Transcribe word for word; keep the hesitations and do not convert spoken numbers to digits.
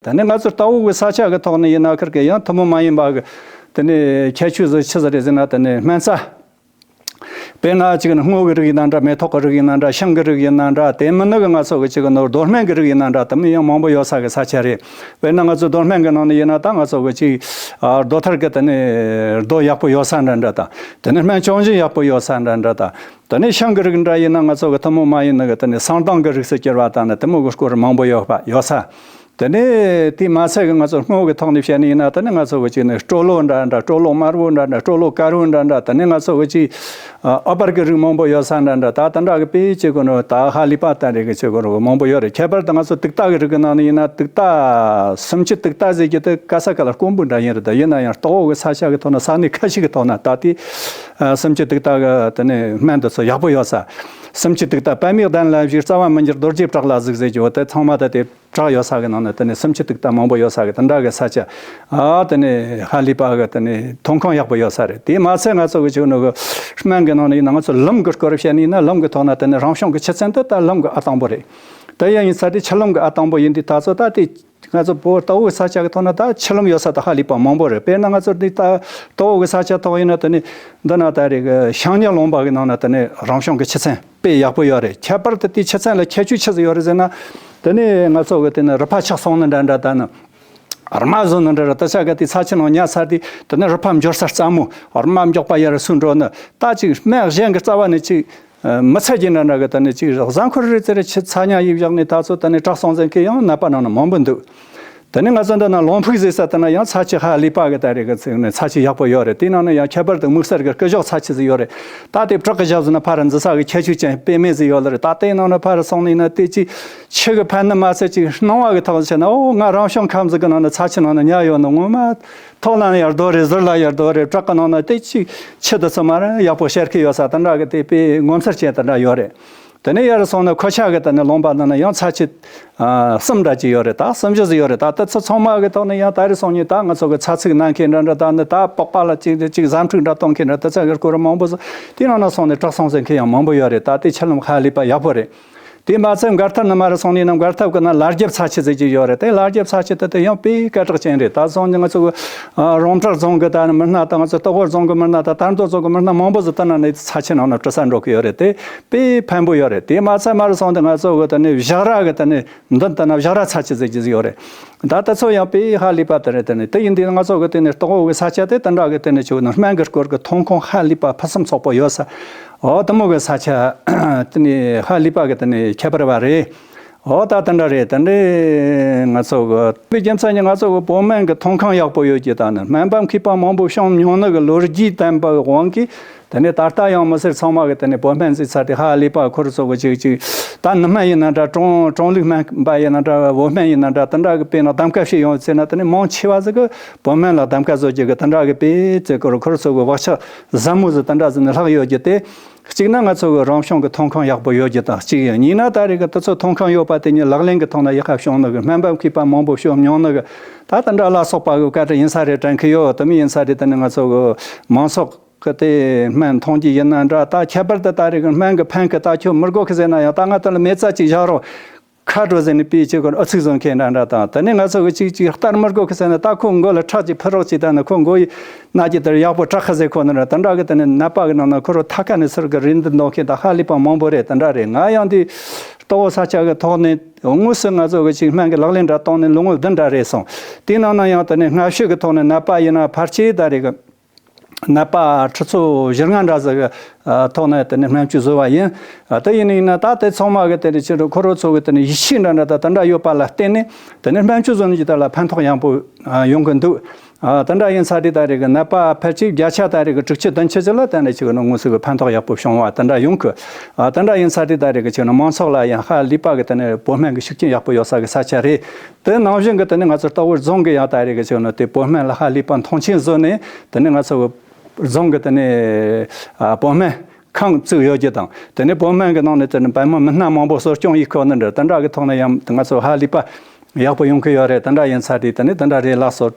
དེ་ནས་ང་ཚོ་རྟ་བོ་གི་ས་ཆ་གི་ཐོག་ནས་ཡིན་ན་ཁིར་གི་ཡང་ཐུན་མོང་མ་ཡིན་པ་གི་དེ་ནས་ཁྱད་ཆོས་ཟིག་ཆི་ཟིག་རེད་ཟེར་ན། དེ་ནས་སྨན་རྩྭ། དཔེར་ན་གཅིག་ནི་སྔོ་གི་རིགས་ཡིན་ན་འདྲ། མེ་ཏོག་གི་རིགས་ཡིན་ན་འདྲ། ཤིང་གི་རིགས་ཡིན་ན་འདྲ། དེ་མིན་ནི་གི་ང་ཚོ་གི་གཅིག་ནི་རྡོ་སྨན་གི་རིགས་ཡིན་ན་འདྲ། དེ་མིན་ཡང་མང་པོ་ཡོད་ས་གི་ས་ཆ་རེད། དཔེར་ན་ང་ཚོ་རྡོ་སྨན་གི་ནང་ནས་ཡིན་ན་ད་ང་ཚོ་གི་གཅིག་ཨ། རྡོ་ཐར་གི་དེ་ནས་རྡོ་ཡག་པོ་ཡོད་ས་འདྲ་འདྲ་དང་། དེ་ནས་སྨན་ཅུང་ཞན་ཡག་པོ་ཡོད་ས་འདྲ་འདྲ་དང་། དེ་ནས་ཤིང་གི་རིགས་འདྲ་ཡིན་ན་ང་ཚོ་གི་ཐུན་མོང་མ་ཡིན་ནི་གི་དེ་ནས་བསང་དང་གི་རིགས་སུ་གྱུར་པ་དང་ནི་དེ་མོ་གི་སྐོར་མང་པོ་ཡོད་པ་ཡོད་ས། དེ་ནས་དེ་མ་ཚད་གི་ང་ཚོ་སྔོ་གི་ཐོག་ནས་བཤད་ནི་ཡིན་ན། དེ་ནས་ང་ཚོ་གི་གཅིག་ནི་སྤྲོ་ལོ་འདྲ་འདྲ། སྤྲོ་ལོ་དམར་པོ་འདྲ་འདྲ། སྤྲོ་ལོ་དཀར་པོ་འདྲ་འདྲ། དེ་ནས་ང་ཚོ་གི་གཅིག་ཨ། ཨ་པར་གི་རིགས་མང་པོ་ཡོད་ས་འདྲ་འདྲ། ད་དེ་འདྲ་གི་དཔེ་བྱེད་དགོས་ནོ་ད་ཧ་ལས་པ་ད་རེ་གི་བྱེད་དགོས་ནོ་མང་པོ་ཡོད་རེད། ཁྱད་པར་དུ་ང་ཚོ་དུག་རྟ་གི་རིགས་གི་ནང་ནས་ཡིན་ན། དུག་རྟ་སུམ་ཅུ་དུག་རྟ་ཟེར་གྱི་དེ་ག་ས་ག་ལ་དཀོན་པོ་འདྲ་ཡིན་རེད། ད་ཡིན་ན་ཡང་རྟ་བོ་གི་ས་ཆ་གི་ཐོག་ན་ས་གནས་ཁ་ཤས་གི་ཐོག་ན་ད་དེ་ཨ། སུམ་ཅུ་དུག་རྟ་གི་དེ་ནས་སྨན་དེ་ཚོ་ཡག་པོ་ཡོད་ས། སུམ་ཅུ་དུག་རྟ། པདྨའི་གདན་ལ་བཞུགས། རྩ་བ་མི་འགྱུར་རྡོ་རྗེ་བྲག་ལ་བཞུགས་ཟེར་གྱི་འོ་དེ་ཚང་མ་ད་དེ་བྲག་ཡོད་ས་གི་ནང་ནས་དེ་ནས་སུམ་ཅུ་དུག་རྟ་མང་པོ་ཡོད་ས་གི་དེ་འདྲ་གི་ས་ཆ། ཨ། དེ་ནས་ཧ་ལས་པ་གི་དེ་ནས་ཐོན་ཁུངས་ཡག་པོ་ཡོད་ས་རེད། དེ་མ་ཚད་ང་ཚོ་གི་ཆུ་ནུ་གི་སྨན་གི་ནང་ནས་ཡིན་ན། ང་ཚོ་ལུམ་གི་སྐོར་བཤད་ནི་ཡིན་ན། ལུམ་གི་ཐོག་ན་དེ་ནས་རང་བྱུང་གི་ཆུ་ཚན་དེ་ད་ལུམ་གི་ཨ་དང་པོ་རེད། དེ་ཡང་ཡིན་ས་དེ་ཆུ་ལུམ་གི་ཨ་དང་པོ་ཡིན་དུས་ད་ཚོ་ད་དེ་ང་ཚོ་བོད་རྟ་བོ་གི་ས་ཆ་གི་ཐོག་ན་ད་ཆུ་ལུམ་ཡོད་ས་ད་ཧ་ལས་པ་མང་པོ་རེད། དཔེར་ན་ང་ཚོ་འདི་ད་རྟ་བོ་གི་ས་ཆ་ཐོག་ཡིན་ན། དེ་ནས་འདི་ན་ད་རེ་གི་ཤང་ཉ་ལུང་པ་གི་ནང་ན་དེ་ནས་རང་བྱུང་གི་ཆུ་ཚན་དཔེ་ཡག་པོ་ཡོད་རེད། ཁྱད་པར་དུ་དེའི་ཆུ་ཚན་ལ་ཁྱད་ཆོས་ཆི་ཟིག་ཡོད་རེད་ཟེར་ན། དེ་ནས་ང་ཚོ་གི་དེ་ནས་རུ་ཕ་ཆག་སོང་ནི་འདྲ་འདྲ། ད་ནི་རྨ་བཟོ་ནི་འདྲ་འདྲ། ད་ཆ་ག་དེ་ས་ཆུ་ནང་ཉལ་ཚར་དུས་དེ་ནས་རུ་ཕ་འབྱོར་ས་སླ་མོ། རྨ་མགྱོགས་པ་ཡར་སུ་འགྲོ་ནི། ད་ཅིག་སྨན་གཞན་གི་རྩ་བ་ནས་ཅིག་མི་ཚད་ཀྱི་འདྲ་འདྲ་གི་དེ་ནས་ཅིག་གཟའ་འཁོར་རེ་ཙམ་རེ་ཆུ་ཚ་ཉ་ཡིབ་བཞག་ནས་ད་ཚོ་དེ་ནས་བྲག་སྲང་ཟིན་མཁན་ཡང་ནད་པ་ནང་ན་མང་པོ་འདུག་དེ་ནས་ང་ཚོ་འདི་ན་ལུང་ཕུག་ཟེར་ས་དེ་ན་ཡང་ཚྭ་ཆུ་ཧ་ལས་པ་གི་ད་རེ་གི་ཚིག་ནས་ཚྭ་ཆུ་ཡག་པོ་ཡོད་རེད། དེའི་ནང་ན་ཡང་ཁྱད་པར་དུ་དམིགས་བསལ་གི་སྐུ་ཞབས་ཚྭ་ཆུ་ཟིག་ཡོད་རེད། ད་དེ་བྲག་གི་ཞབས་ཟིན་ན་ཕར་འཛུལ་ས་གི་ཁྱད་ཆོས་ཅན་དཔེ་མེད་ཟིག་ཡོད་ལ་རེད། ད་དེའི་ནང་ན་ཕར་སོང་ནས་ན་དེ་ཅིག་ཆུ་གི་ཕན་ནི་མ་ཚད་ཅིག་སྣང་བ་གི་ཐོག་ཆེ་ན། འོ་ང་རང་བྱུང་ཁམས་ཟིག་གི་ནང་ན་ཚྭ་ཆུ་ནང་ན་ཉལ་ཡོད་ནི་ངོ་མ། ཐོག་ལ་ཡར་རྡོ་རེད། ཟུར་ལ་ཡར་རྡོ་རེད། བྲག་གི་ནང་ན་དེ་ཅིག་ཆུ་དེ་ཚོ་མར་ཡག་པོ་བཤལ་གི་ཡོད་ས་དེ་འདྲ་གི་དེ་དཔེ་ངོ་མཚར་ཅན་དེ་འདྲ་ཡོད་རེད། དེ་ནས་ཡར་སོང་ན་ཁོ་ཆ་གི་དེ་ནས་ལུང་པ་ནང་ན་ཡང་ཚྭ་ཆུ་ཨ་གསུམ་འདྲ་ཅིག་ཡོད་རེད། ད་གསུམ་བཞི་ཟིག་ཡོད་རེད། ད་དེ་ཚོ་ཚང་མ་གི་ཐོག་ནས་ཡང་ད་རེ་སོང་ཉིན་ད་ང་ཚོ་གི་ཚྭ་ཚིག་ན་མཁན་འདྲ་འདྲ། ད་ནི་ད་པགས་པ་ལ་ཅིག་ཅིག་ཟམ་འཁྲུག་འདྲ་གཏོང་མཁན་འདྲ། དེ་ཚོ་གི་སྐོར་མང་པོ་ཟིག་དེ་ནང་ན་སོང་ནས་བྲག་སྲང་ཟིན་མཁན་ཡང་མང་པོ་ཡོད་རེད། ད་དེ་ཆུ་ལུམ་ཧ་ལས་པ་ཡག་པོ་རེད། དེ་མ་ཚད་མགར་ཐབ་ནས་མར་སོང་ནས་ན་མགར་ཐབ་གི་ན་ལ་རྒྱབ་ཚྭ་ཆུ་ཟེར་གྱི་ཡོད་རེད། དེ་ལ་རྒྱབ་ཚྭ་ཆུ་དེ་དེ་ཡང་དཔེ་སྐད་གྲགས་ཅན་རེད། ད་སོང་ནས་ང་ཚོ་གི་ཨ་རོང་བྲག་རྫོང་གི་ད་ནི་མི་སྣ་དང་། ང་ཚོ་སྟག་ཝེར་རྫོང་གི་མི་སྣ་དང་། དར་མདོ་རྫོང་གི་མི་སྣ་མང་པོ་ཟིག་ད་ནང་ནས་ཚྭ་ཆུ་ནང་ན་འགྲོ་ས་འགྲོ་གི་ཡོད་རེད། དེ་དཔེ་ཕན་པོ་ཡོད་རེད། དེ་མ་ཚད་མར་སོང་དུས་ང་ཚོ་གི་ད་ནི་བཞག་ར་གི་ད་ནི་མདུན་དུ་ན་བཞག་ར་ཚྭ་ཆུ་ཟེར་གྱི་ཟིག་ཡོད་རེད། ད་དེ་ཚོ་ཡང་དཔེ་ཧ་ལས་པ་དེ་རེད། དེ་ནི་དེ་ཡིན་དུས་ང་ཚོ་གི་དེ་ནི་སྟག་ཝེར་གི་ས་ཆ་དེ་དེ་འདྲ་གི་དེ་ནི་ཆུ་ནི་སྨན་གི་སྐོར་གི་ཐོན་ཁུངས་ཧ་ལས་པ་ཕུན་སུམ་ཚོགས་པོ་ཡོད་ས། འོ་དེ་མོ་གི་ས་ཆ་དེ་ནི་ཧ་ལས་པ་གི་དེ་ནི་ཁྱད་པར་བ་རེད། འོ་ད་དེ་འདྲ་རེད། དེ་འདྲའི་ང་ཚོ་གི་དཔེ་རྒྱུ་མཚན་ནི་ང་ཚོ་གི་བོད་སྨན་གི་ཐོན་ཁུངས་ཡག་པོ་ཡོད་ཀྱི། ད་ནི་སྨན་པ་མཁས་པ་མང་པོ་བྱུང་མྱོང་ནི་གི་ལོ་རྒྱུས་ལྡན་པ་གི་དབང་གིས། དེ་ནས་ད་ལྟ་ཡང་མི་སེར་ཚང་མ་གི་དེ་ནས་བོད་སྨན་རྩིས་ཚར་དེ་ཧ་ལས་པ། ཁོ་ར་ཚོ་གི་ཅིག་ཅིག་ད་ནུ་སྨན་ཡིན་ན་འདྲ། ཀྲུང་ཀྲུང་ལུགས་སྨན་པ་ཡིན་ན་འདྲ། བོད་སྨན་ཡིན་ན་འདྲ། དེ་འདྲ་གི་དཔེ་ན་གདམ་ག་བྱེད་ཡོང་ཚེ་ན། དེ་ནས་མང་ཆེ་བ་ཟིག་གི་བོད་སྨན་ལ་གདམ་ག་བཟོ་རྒྱུ་གི་དེ་འདྲ་གི་དཔེ་ཚེ་སྐོར་ཁོ་ར་ཚོ་གི་བག་ཆགས་ཟབ་མོ་ཟིག་དེ་འདྲ་ཟིག་ནས་ལྷག་ཡོད་རྒྱུ་དེ། གཅིག་ན་ང་ཚོ་གི་རང་བྱུང་གི་ཐོན་ཁུངས་ཡག་པོ་ཡོད་རྒྱུ་དང་གཅིག་ཡིན། གཉིས་ན་ད་རེས་གི་དེ་ཚོ་ཐོན་ཁུངས་ཡོད་པ་དེ་ཉིད་ལག་ལེན་གི་ཐོག་ན་ཡག་པ་བྱུང་ནི་གི་སྨན་པ་མཁས་པ་མང་པོ་བྱུང་མྱོང་ནི་གི་ད་དེ་འདྲ་ལ་སོགས་པ་གི་བཀའ་དྲིན་ཡིན་ས་རེད་དྲན་གི་ཡོད། དེ་མིན་ཡིན་ས་རེད། དེ་ནི་ང་ཚོ་གི་མང་ཚོགས་གི་དེ་སྨན་འཐུང་རྒྱུ་ཡིན་ན་འདྲ། ད་ཁྱད་པར་དུ་ད་རེས་གི་སྨན་གི་ཕན་གི་ད་ཁྱོད་མི་དགོས་གི་ཟེར་ན་ཡང་། ད་ང་དེ་ལ་མེ་བཙའ་ཅིག་བཞག་རོགས། ཁ་དྲོ་ཟེར་ནས་པའི་ཅིག་གོ་ཨུ་ཚུགས་བཟོ་མཁན་འདྲ་འདྲ་དང་། དེ་ནས་ང་ཚོ་གི་ཅིག་ཅིག་ལྟར་མི་དགོས་གི་ཟེར་ན། ད་ཁོ་མགོ་ལ་ཁྲག་ཅིག་ཕུལ་རོགས་ཅིག་ད་ནི་ཁོ་མགོ་ཡི་ན་གྱི་དེར་ཡག་པོ་དྲག་གི་ཟེར་ཁོ་ནི་ར། དེ་འདྲ་གི་དེ་ནས་ནད་པ་གི་ནང་ན་ཁོ་རོ་ཐ་ཀ་ནས་ཟུར་གི་རིན་འདི་འདོན་མཁན་ད་ཧ་ལས་པ་མང་པོ་རེད། དེ་འདྲ་རེད། ང་ཡང་འདི་ལྟོ་བོ་ས་ཆ་གི་ཐོག་ནས་དངོས་སུ་ང་ཚོ་གི་ཅིག་སྨན་གི་ལག་ལེན་འདྲ་བཏང་ནས་ལོ་ངོ་བདུན་འདྲ་རེད་སོང་། དེའི་ནང་ན་ཡང་དེ་ནས་སྔ་ཕྱི་གི་ཐོག་ནས་ནད་པ་ཡིན་ན་ཕལ་ཆེར་ད་རེས་གི་ནད་པ་ཁྲི་ཚོ་བཞི་ལྔ་འདྲ་ཟིག་གི་ཐོག་ནས་དེ་ནས་སྨན་བཅོས་བཟོས་པ་ཡིན། དེ་ཡིན་ནི་ཡིན་ན་ད་དེ་ཚང་མ་གི་དེ་ནས་ཕྱི་དྲོ་ཁོ་རོ་ཚོ་གི་དེ་ནས་ཡིད་ཆེས་འདྲ་འདྲ་ད་དེ་འདྲ་ཡོད་པ་ལ་བརྟེན་ནས། དེ་ནས་སྨན་བཅོས་བཟོ་ནི་ཅི་ལྟར་ལ་ཕན་ཐོགས་ཡང་པོ་ཡོང་གི་འདུག་དེ་འདྲ་ཡིན་ས་དེ་ད་རེས་གི་ནད་པ་ཕལ་ཆེར་བརྒྱ་ཆ་ད་རེས་གི་དྲུག་ཅུ་བདུན་ཅུ་ཅིག་ལ་དེ་འདྲ་ཅིག་ནི་དངོས་སུ་གི་ཕན་ཐོགས་ཡག་པོ་བྱུང་བ་དེ་འདྲ་ཡོང་གི། དེ་འདྲ་ཡིན་ས་དེ་ད་རེས་གི་ཅིག་ནི་མང་ཚོགས་ལ་ཡང་ཧ་ལས་པ་གི་དེ་ནས་བོད་སྨན་གི་ཤུགས་རྐྱེན་ཡག་པོ་ཡོད་ས་གི་ས་ཆ་རེད། དེ་ནང་བཞིན་གྱི་དེ་ནས་ང་ཚོ་སྟག་ཝེར་རྫོང་གི་ཡང་ད་རེས་ཀྱི་ཆེད་ནས་དེ་བོད་སྨན་ལ་ཧ་ལས་པ་མཐོང་ཆེན་བཟོས་ནས། དེ་ནས་ང་ཚོ་རྫོང་གི་དེ་ནས་ཨ་བོད་སྨན་ཁང་བཙུགས་ཡོད་རྒྱུ་དང་། དེ་ནས་བོད་སྨན་གྱི་ནང་ནས་དེ་ནས་བོད་སྨན་མི་སྣ་མང་པོ་གསོ་སྐྱོང་ཡེད་ཁོ་ནི་འདྲ། དེ་འདྲ་གི་ཐོག་ནས་ཡང་ང་ཚོ་ཧ་ལས་པ་ཡག་པོ་ཡོང་གི་ཡོད་རེད། དེ་འདྲ་ཡིན་ས་དེ་དེ་ནས་དེ་འདྲ་རེད། ལགས་སོ།